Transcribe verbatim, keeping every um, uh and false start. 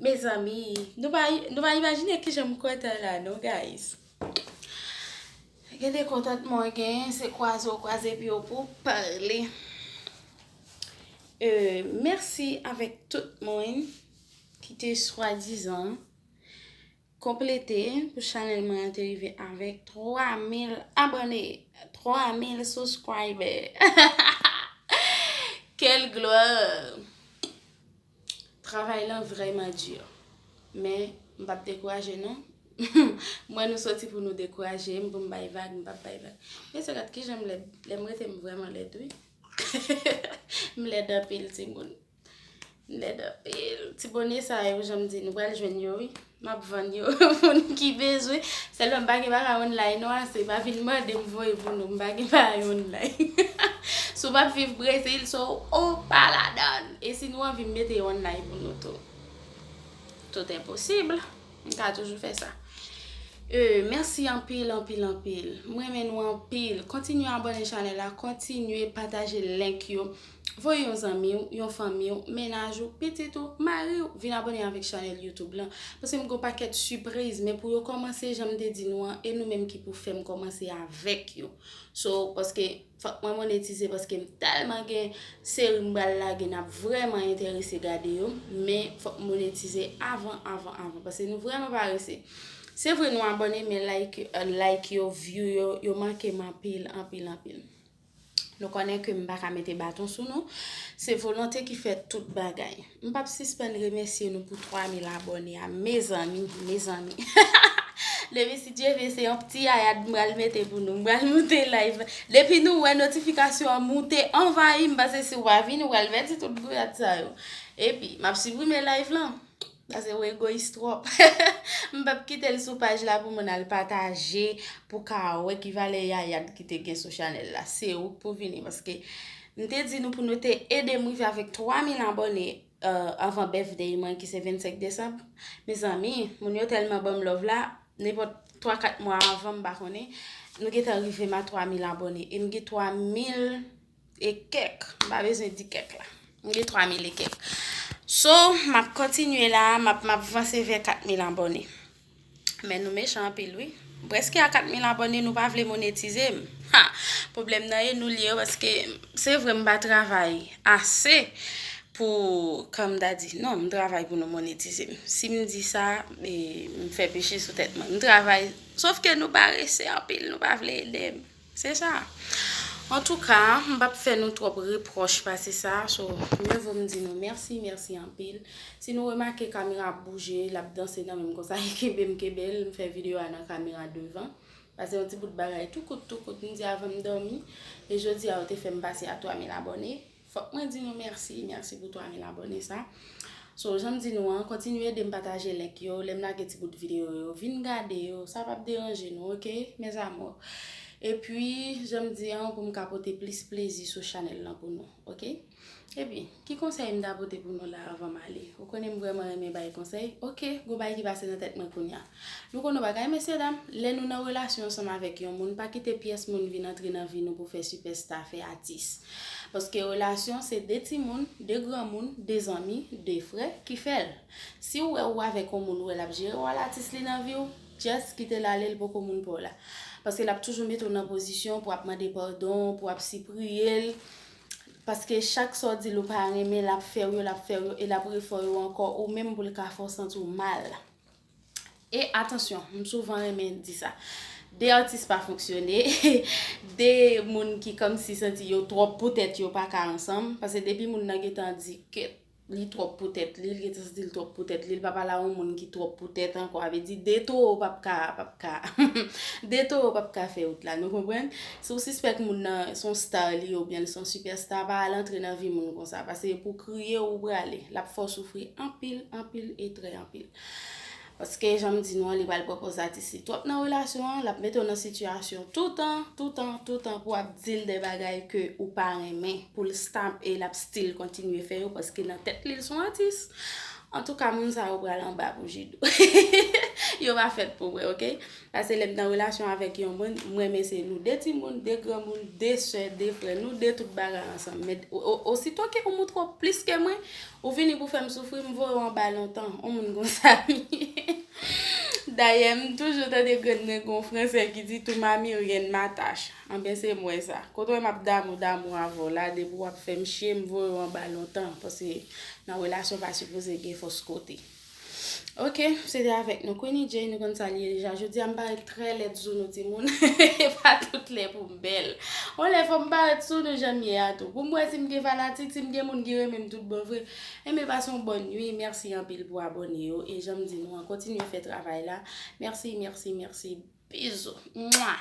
Mezanmi, nou pa, nou pa imajine kijan m kontan la non, guys. Gen de kontantman w genyen, se kwaze w kwaze pye w pou w pale. Euh, mèsi avèk tout moun ki te swadizan konplete pou chanèl mwen an te rive avèk twa mil abòne, twa mil subscriber. Quelle gloire! Travay lan vrèman di. Men, m p ap dekouraje non. M wè nou soti pou nou dekouraje m, pou m bay vag, m p ap bay vag. Men se gad kijan m lèd, lè m rete m vrèman lèd wi. M lèd anpil timoun. M lèd anpil. Ti bone sa yo, jan m di, nou pral jwenn yo wi. M ap vann yo pou moun ki bezwen. Sèlman m pa gen bagay online non, ase pa vin mande m voye pou nou. M pa gen bagay online. Si w p ap viv Brezil, so ou pa ladan. E si nou anvi m mete yo online pou nou tou. Tout est possible. M ka toujou fè sa. Euh, mèsi anpil, anpil, anpil. M renmen nou anpil. Kontinye abòne chanèl la, kontinye pataje link yo. Voye yon zanmi w, yon fanmi w, mennaj ou, pitit ou, mari w, vin abòne avèk chanèl YouTube lan. Paske m gen yon pakèt sipriz, men pou yo kòmanse, jan m te di nou an, e nou menm ki pou fè m kòmanse avèk yo. So, paske fòk mwen monetize, paske m tèlman gen seri m pral lage, n ap vrèman enterese gade yo, men fòk m monetize avan, avan, avan, paske nou vrèman parese. Se vre nou abòne, men like, euh, like yo, view yo, yo manke m anpil, anpil, anpil. Nou konnen ke m pa ka mete baton sou nou. Se volonte ki fè tout bagay. M p ap sispann remèsye nou pou twa mil abòne a. Mezanmi, mezanmi. Depi si Dye vle, se yon pti yayad m pral mete pou nou. M pral moute live. Depi nou wè notifikasyon an moute, anvayi m, paske si w pa vini, w pral pèdi tout gouyad sa yo. Epi, m ap siprime live lan. Paske ou egoyis twòp. M p ap kite l sou paj la pou moun al pataje, pou ka wè ki valè yayad ki te gen sou chanèl la. Se ou k pou vini, paske m te di nou pou nou te ede m rive avèk twa mil abòne, euh, avan birthday mwen ki se vennsenk desanm. Mezanmi, moun yo tèlman ban m love la, nenpòt twa kat mwa avan, m pa konnen, nou gentan rive m a twa mil abòne. E m gen twa mil e kèk. M pa bezwen di kèk la. M gen twa mil e kèk. So, m ap kontinye la, m ap, m ap vanse vè kat mil abòne. Men nou mechan anpil wi. M prèske a kat mil abòne, nou pa vle monetize m. Ha! Pwoblèm nan e nou l ye wi, paske se vre m pa travay ase pou, kòm m ta di, non, m travay pou nou monetize m. Si m di sa, e, m fè peche sou tèt mwen. M travay, sòf ke nou parese anpil, nou pa vle ede m. Se sa. Antouka, m p ap fè nou twòp repwòch pase sa. So, mye vo m di nou mèsi, mèsi anpil. Si nou remake kamera ap bouje, l ap danse nan men m konsa, e kenbe m kenbe l, m fè videyo a nan kamera devan. Pase yon ti bout bagay tou kout, tou kout, m di avan m dòmi. E jodi a, yo te fè m pase a twa mil abòne. Fòk mwen di nou mèsi, mèsi pou twa mil abòne sa. So, jan m di nou an, kontinye ede m pataje link yo, lè m lage ti bout videyo yo, vin gade yo, sa p ap deranje nou, oke, mes amours? Epi, jan m di an, pou m ka pote plis plezi sou chanèl lan pou nou, oke? Epi, ki konsèy m ta pote pou nou la avan m ale? Ou konnen m vrèman renmen bay konsèy. Oke, gon bagay ki pase nan tèt mwen kounye a. Nou konn yon bagay, mesye dam, lè nou nan relasyon ansanm avèk yon moun, pa kite pyès moun vin antre nan vi nou pou fè sipèsta, fè atis. Paske relasyon se de timoun, de granmoun, de zanmi, de frè ki fè l. Si w wè ou avèk yon moun, ou wè l ap jere wòl atis li nan vi w, just kite l ale, l poko moun pa w la. Paske l ap toujou mete w nan pozisyon pou w ap mande padon, pou w ap sipriye l. Paske chak sa w di l ou pa renmen, l ap fè w yo, l ap fè w yo, e l ap refè w yo ankò, ou menm pou l ka fè w santi w mal. E atansyon, m souvan renmen di sa. De atis pa fonksyone, de moun ki kòmsi santi yo twòp pou tèt yo pa ka ansanm. Paske depi moun nan gentan di ke li twòp pou tèt li, li gentan santi l twòp pou tèt li, li pa pale a yon moun ki twòp pou tèt ankò. A vle di, de towo p ap ka, p ap ka, de towo p ap ka fè wout la, nou konprann? Si w sispèk moun nan se yon star li ye oubyen l se yon sipèsta, pa al antre nan vi moun konsa, paske pou kriye ou prale, l ap fè w soufri anpil, anpil e trè anpil. Paske, jan m di nou an, li pral pran pòz atis li twòp nan relasyon an, l ap mete w nan sitiyasyon toutan, toutan, toutan pou w ap di l de bagay ke ou pa renmen, pou l stop e l ap still kontinye fè yo, paske nan tèt li, l se yon atis. Antouka, moun sa yo pral anba bouji dou. Yo pa fèt pou mwen, oke? Paske lè m nan relasyon avèk yon moun, m renmen se nou de timoun, de granmoun, de sè, de frè, nou de tout bagay ansanm. Men o- o- osito ke ou montre w plis ke mwen, ou vini pou fè m soufri, m voye w anba lontan. On moun konsa m ye. Dayè, m toujou tande grann mwen gon fransè ki di, "Tout mami rien ne m'attache." Anben, se mwen sa. Kote w wè m ap damou, damou avè w la, depi w ap fè m chye, m voye w anba lontan. Paske nan relasyon pa sipoze gen fòs kote. Oke, se te avèk nou Queenie J, nou konn sa l ye deja. Jodi a m parèt trè lèd sou nou timoun. E pa tout lè pou m bèl. On lè fò m parèt sou nou jan m ye a tou. Pou m wè si m gen fanatik, si m gen moun ki renmen m tout bon vre. Enben pase yon bòn nwi, mèsi anpil pou abòne yo. E jan m di nou an, kontinye fè travay la. Mèsi, mèsi, mèsi. Bizou. Mwa.